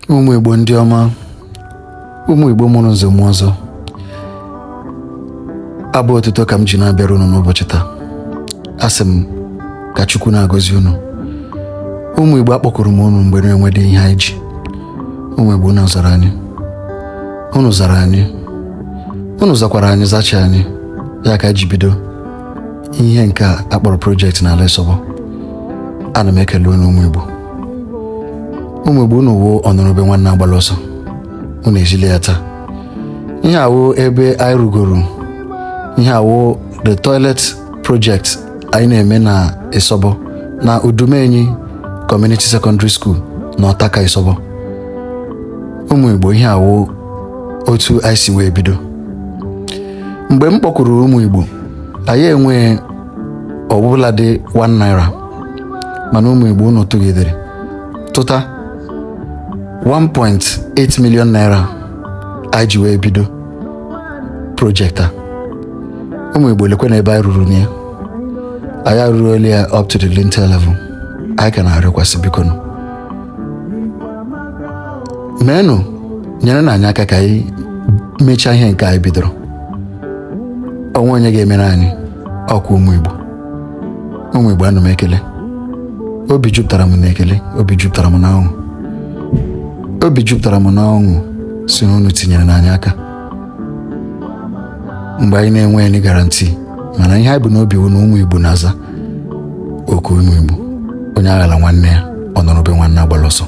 Ụmụ Igbo ndị ọma, ụmụ Igbo mụrụ nze mụọ ọzọ, abụ otuto ka m ji na-abịara unu n'ụbọchị taa. Asị m ka Chukwu na-agọzi unu. Ụmụ Igbo, akpọkuru m unu mgbe na-enwedị ihe anyị ji. Ụmụ Igbo, unu zara anyị, unu zara anyị, unu zakwara anyị, zachi anyị ya ka anyị ji bido ihe nke a akpọrọ project n'ala Ịsọbọ. Ana m ekele unu, ụmụ Igbo. Ụmụ Igbo, unu wuo ọnụrụbe nwanne agbala ọsọ, unu ejile ya taa. Ihe awụ ebe anyị rugoro, ihe awụ the toilet project anyị na-eme na Ịsọbọ, na Udumenyi Community Secondary School na Ọtaka Ịsọbọ. Ụmụ Igbo, ihe awụ otu anyị si wee bido. Mgbe m kpọkwuru ụmụ Igbo, anyị enweghị ọbụladị 1 naira, mana ụmụ Igbo, unu tụgidere tụta 1.8 million naira anyị ji wee bido project a. Ụmụ Igbo, lekwe na ebe anyị ruru na ya. Anyị arụruola ya up to the lintel level. Anyị ka na-arịọkwasị, biko nụ, meenụ, nyere na anyị aka ka anyị mechaa ihe nke anyị bidoro. Onwe onye ga-emere anyị ọkwa ụmụ Igbo. Ụmụ Igbo, ana m ekele. Obi jupụtara m n'ekele, obi jupụtara m n'ọṅụ, obi jupụtara m n'ọṅụ si na unu tinyere n'anya aka mgbe anyị na-enweghị any guarantee. Mana ihe anyị bụ n'obi wụ na ụmụ Igbo na-aza oku. Ụmụ Igbo, onye aghala nwanne ya, ọ nọrọ be nwanne agbala ọsọ.